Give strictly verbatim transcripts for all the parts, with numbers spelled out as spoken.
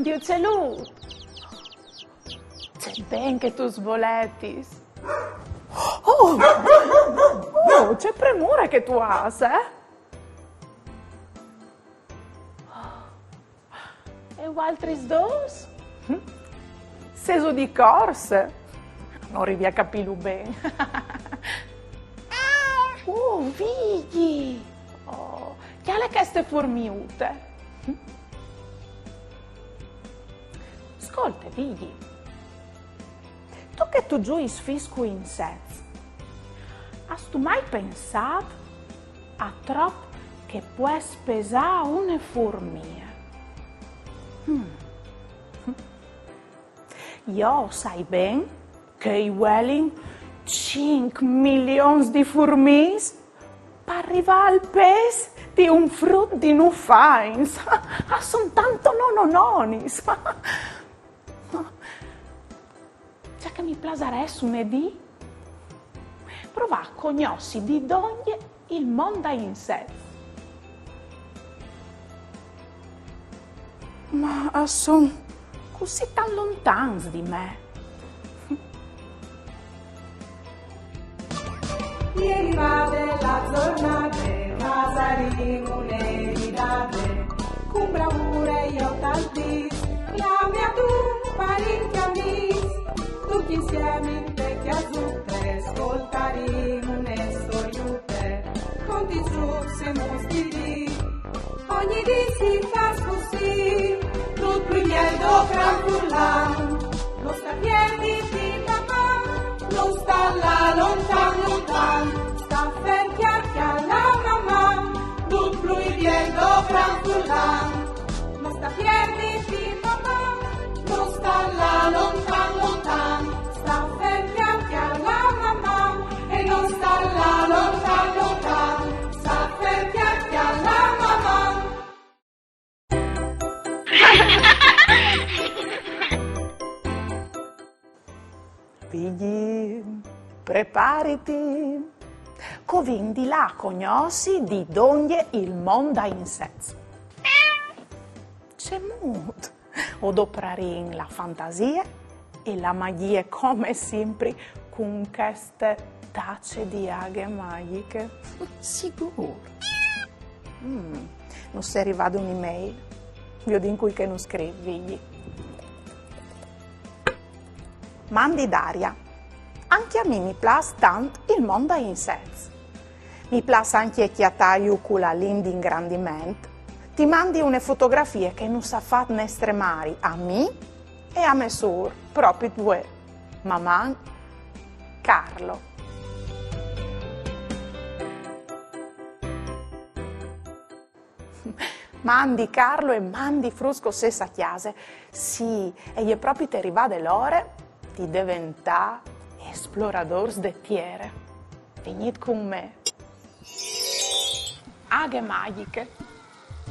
Dio celut! Ce ben che tu svoletis! Oh! Oh, ce premure che tu âs, eh? E vualtris dôs? Sêso di corse? No rivi a capîlu ben. Oh, Vigji! Oh, cjale cheste furmiute. Scolte, Vigji. Tu che tu zuiis fis cui insets, âstu mai pensât a trop che pues pesâ une furmie? Hmm. Jo o sai ben che i vuelin cinc milions di furmiis par rivâ al pês di un frut di nûf agns. A son tant nonononis. Ce che mi plasarès une dì? Provâ a cognossi di dongje il mont dai insets. Ma a son cussì tant lontans di me. Ieri va de la zornade, vasarin une ridade, cun bravure jo tal dîs, clami a tu parint e amîs, ducj insiemi inte cjasute, scoltarin une storiute, conti trucs e mostidis. Ogni dì si fâs cussì, dut plui biel dopran furlan. No sta pierdi di maman, no sta lâ lontan lontan, sta fer cjale a la maman, dut plui biel dopran furlan. No sta pierdi di maman, no sta lâ lontan lontan, sta fer cjale a la maman, e no sta lâ lontan lontan, sta fer cjale a la maman. Vigji, prepariti, che o vin di lâ a cognossi di dongje il mont dai insets. Cemût? O doprarìn la fantasie e la magjie come simpri cun cheste tace di aghe magjiche. Sigûr. Mm, nus è rivade une mail. Viodìn cui che nus scrîf, Vigji. Mandi Daria. Ancje a mi mi plâs tant il mont dai insets. Mi plâs ancje cjatâju cu la lint di ingrandiment. Ti mandi une fotografie che nus à fat nestre mari a mi e a mê sûr, propit vuê. Maman, Carlo. Mandi Carlo e mandi fruts che o sês a cjase. Sì, e je propit rivade l'ore di deventâ esploradôrs de tiere. Vignît cun me. Aghe magjiche.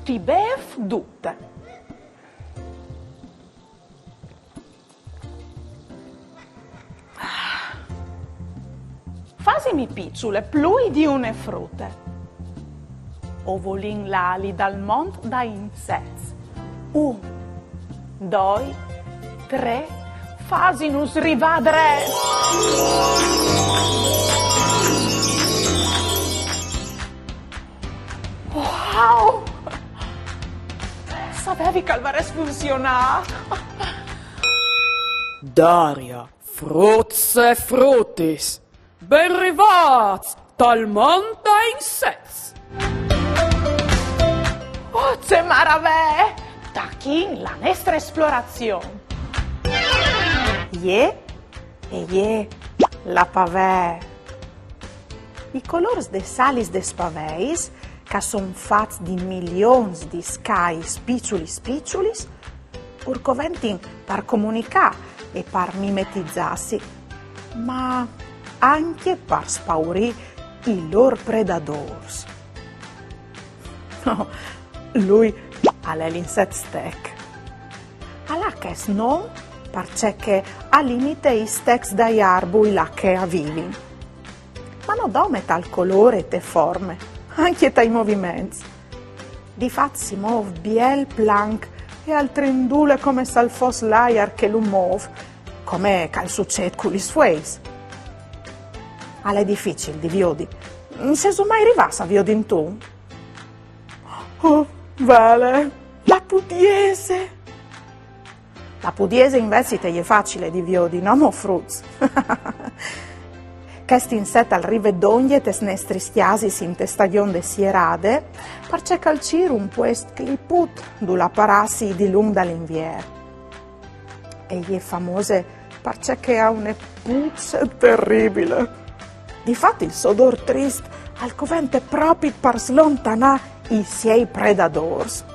Ti bêf dute. Fasimi piçule, plui di une frute. O volìn lâ li dal mont dai insets. Un, doi, trê, fasinus rivâ drets. Wow! Savevi che al varès funzionât. Daria, fruts e frutis, ben rivâts tal mont dai insets. Oh, ce maravee! Tachìn la nestre esplorazion. Jê e jê la pavee. I colôrs des alis des paveis, che a son fats di milions di scais piçulis piçulis, ur coventin par comunicâ e par mimetizâsi, ma ancje par spaurî i lôr predadôrs. No, lui al è l'inset stec. Al à chest non parcè che al imite i stecs dai arbui là che a vivin. Ma no dome tal colôr e te forme, ancje tai moviments. Di fat si mûf biel planc e al trindule come se al fos l'aiar che lu mûf, come che al sucêt cu lis fueis. Al è dificil di viodi. Sêso mai rivâts a viodint un? Oh, vele, la pudiese! La pudiese invezit e je facile di viodi, no mo, fruts? Chest inset al rive dongje tes nestris cjasis inte stagjon de sierade, parcè che al cîr un puest cliput dulà parâsi dilunc dal Invier. E je famose parcè che e à une puce teribile. Di fat il so odôr trist al covente propit par slontanâ i siei predadôrs.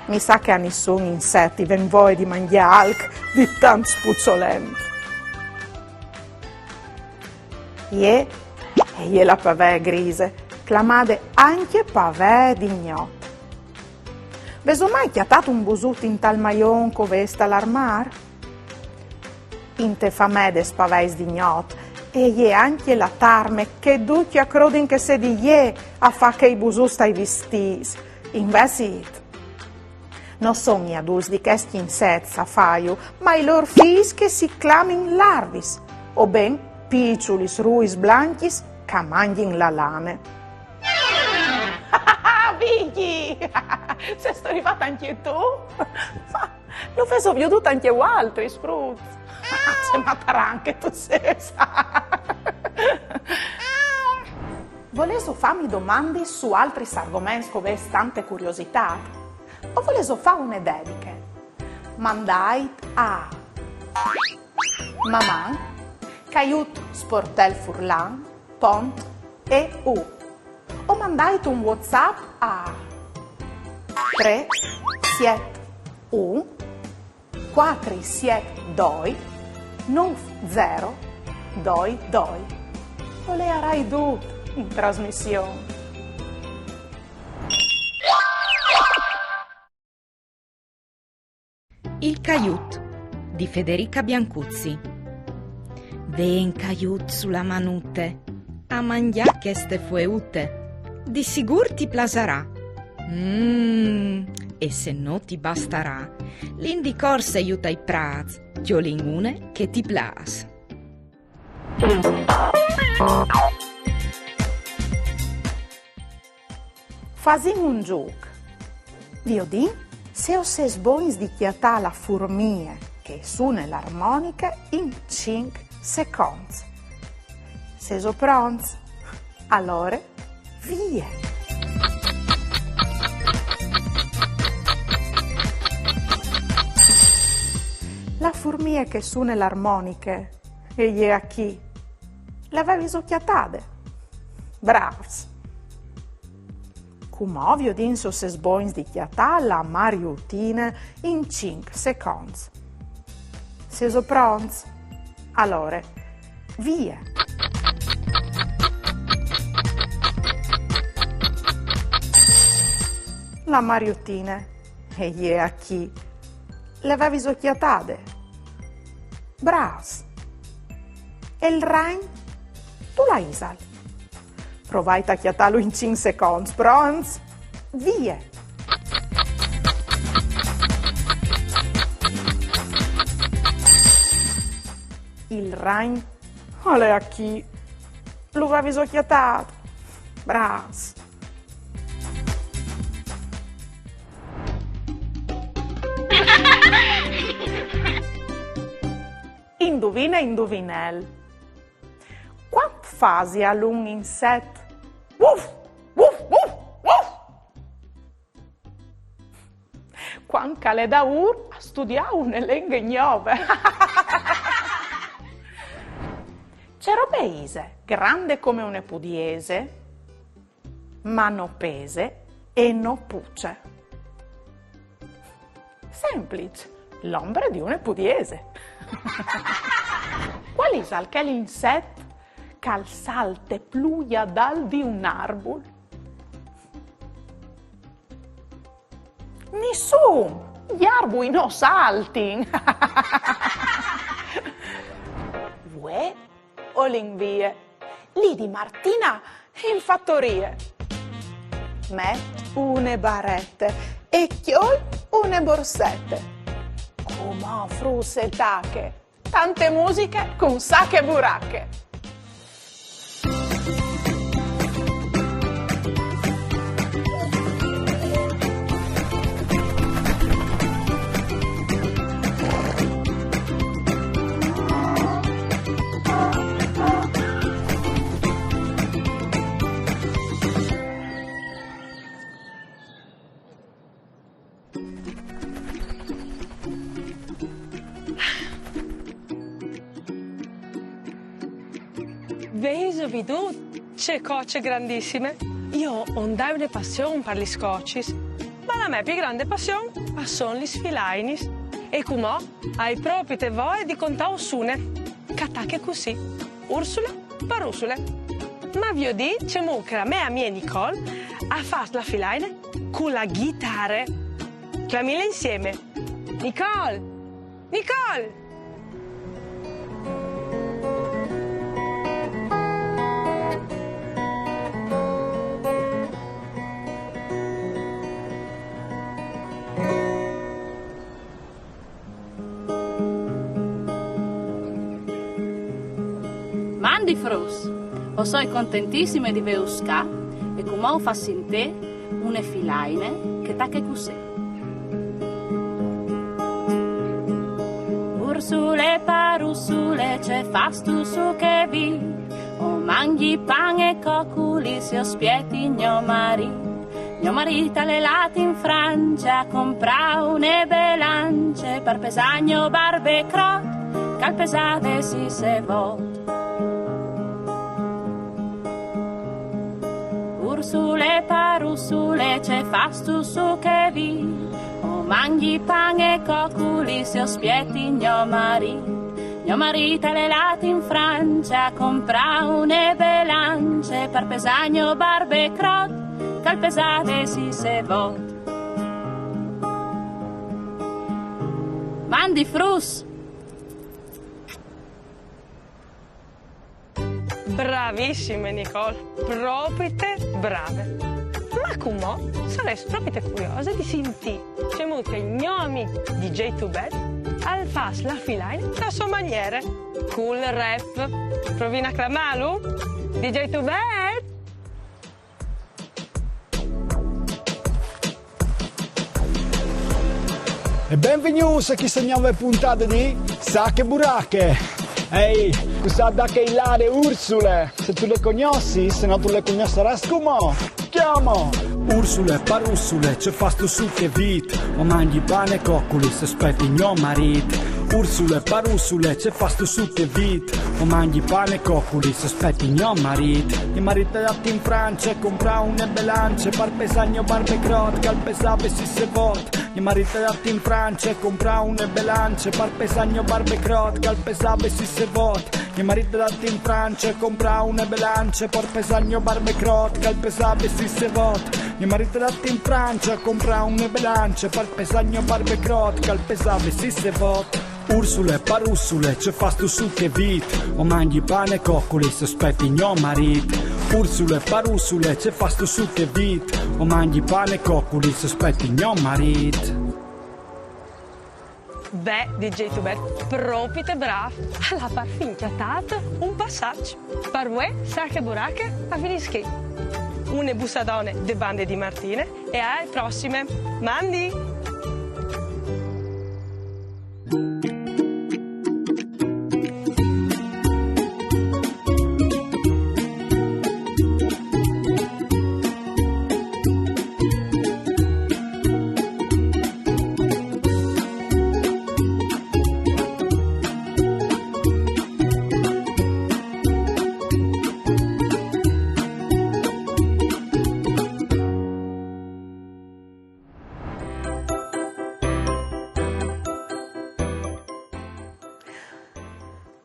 Mi sa che a nissun inset i ven voie di mangjâ alc di tant spuçolent. Jê e je la pavee grise, clamade ancje pavee di gnot. Vêso mai cjatât un busut intal maion che o vês tal armâr? Inte famee des paveis di gnot e je ancje la tarme che ducj a crodin che e sedi jê a fâ chei busuts tai vistîts. Invezit, no son i adults di chescj insets a fâju, ma i lôr fîs che si clamin larvis, o ben piçulis ruis blancjis che a mangjin la lane. Vigji! Sêstu rivât ancje tu? Ma lu vêso viodût ancje vualtris, fruts? Ce mataran che tu sês! Volêso fâmi domandis su altris argoments che o vês tante curiositât? O volêso fâ une dediche? Mandait a maman caiut sportel furlan pont e u o mandait un WhatsApp a trê siet un cuatri siet doi nûf zero doi doi. O leiarai dut in trasmission. Il caiut di Federica Biancuzzi. Ven caiut su la manute a mangjâ cheste fueute. Di sigûr ti plasarà. Mm, e se no ti bastarà, lin di corse jù tai prâts, cjolìn une che ti plâs. Fasìn un zûc. Viodìn se o sês bogns di cjatâ la furmie che sune l'armoniche in cinc seconts. Sêso pronts? Alore, vie! La furmie che sune l'armoniche e je achì. Le vêso cjatade? Brâfs! Cumò viodìn se o sês bogns di cjatâ la mariutine in cinc seconts. Sêso pronts? Alore, vie! La mariutine e je achì. Le vêso cjatade? Brâfs! E il ragn? Dulà isal? Provait a cjatâlu in cinc seconts. Pronts? Vie! Il ragn al è achì. Lu vêso cjatât? Brâfs! Induvine, induvinel. Cuant fasial un inset? Uf, uf, uf, uf! Cuant che al è daûr a studiâ une lenghe gnove. Ce robe ise, grande come une pudiese, ma no pese e no puce? Semplice, l'ombre di une pudiese. Cuâl isal chel inset che al salte plui adalt di un arbul? Nissun! I arbui no saltin! Vuê o lin vie. Li di Martina in fatorie. Met une barete E cjol une borsete. Cumò fruts e tache. Tante musiche cun Sache Burache. Vêso viodût ce coce grandissime? Jo o 'nd ai une passion par lis cocis, ma la mê plui grande passion a son lis filainis. E cumò o ai propite voie di contâus une, che e tache cussì: Ursule Parussule. Ma viodìn cemût che la mê amie Nicole e fâs la filaine cu la ghitare. Clamìnle insiemi. Nicole! Nicole! Mandi fruts! O soi contentissime di vêus ca e cumò us fâs sintî une filaine che e tache cussì. Ursule, Parussule, ce fâstu sù chê vît? O mangji pan e coculis e o spieti gno marît. Gno marît al è lât in France a comprâ une belance par pesâ gno barbecrot, che al pesa dessîs e vot. Ursule, Parussule, ce fâstu sù chê vît? O mangji pan e coculis e o spieti gno marît. Gno marît al è lât in France a comprâ une belance par pesâ gno barbecrot, che al pesa dessîs e vot. Mandi fruts! Bravissime, Nicole, propite brave. Ma cumò o sarès propite curiose di sintî cemût che il gno amì D J Tubet al fâs la filaine te sô maniere, cul rap. Provìn a clamâlu? D J Tubet! E benvignûts a cheste gnove pontade di Sache Burache. Ehi, cussà da chê là e je Ursule? Se tu le cognossis, se no tu le cognossarâs cumò. Cjamo! Ursule, Parussule, ce fâstu sù chê vît? O mangji pan e coculis e o spieti gno marît. Ursule, Parussule, ce fâstu sù chê vît? O mangji pan e coculis e o spieti gno marît. Gno marît al è lât in France a comprâ une belance par pesâ gno barbecrot, che al pesa dessîs e vot. Gno marît al è lât in France a comprâ une belance par pesâ gno barbecrot, che al pesa dessîs e vot. Gno marît al è lât in France a comprâ une belance par pesâ gno barbecrot, che al pesa dessîs e vot. Gno marît al è lât in France a comprâ une belance par pesâ gno barbecrot, che al pesa dessîs e vot. Ursule, Parussule, ce fâstu sù chê vît? O mangji pan e coculis e o spieti gno marît. Ursule, Parussule, ce fâstu sù chê vît? O mangji pan e coculis e o spieti gno marît. Beh, D J Tubet, propite brâf, al à parfin cjatât un passaç. Par vuê, Sache Burache e finìs chi. Une bussadone de bande di Martine e ae prossime. Mandi!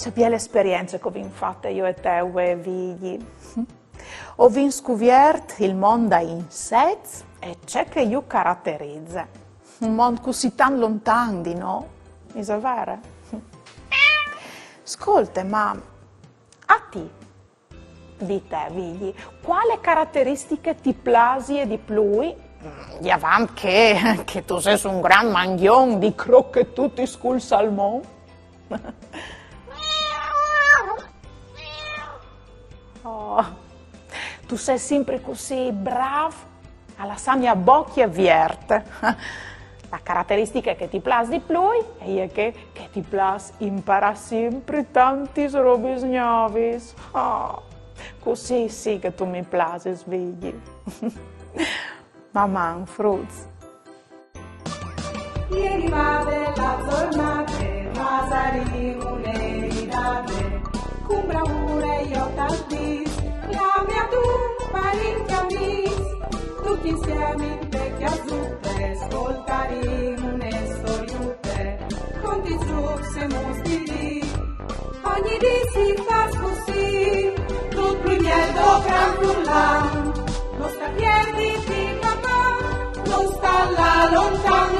Ce biele esperience che o vin fate jo e te, vuê, Vigji. O vin scuviert il mont dai insets e ce che ju caraterize. Un mont cussì tant lontan di nô, isal vêr? Scolte, ma a ti, di te, Vigji, cuale carateristiche ti plasie di plui Diavant che, che tu sês un grant mangjon di crochetutis cul salmon. Oh, tu sês simpri cussì brâf a lassâmi a bocje vierte. La carateristiche che ti plâs di plui e je che, che ti plâs imparâ simpri tantis robis gnovis. Oh, cussì sì che tu mi plasis, Vigji. Maman, fruts. Ieri vade la zornade, ma sarìno neridade, cun bravure jo tal dîs, clami a tu parint e amîs, tucj insiemi inte cjasute, scoltarìn une storiute, conti zûcs e mustirîs. Ogni dì si fâs cussì, dut plui biel dal gran furlan, no sta piedi di papà, no sta lâ lontan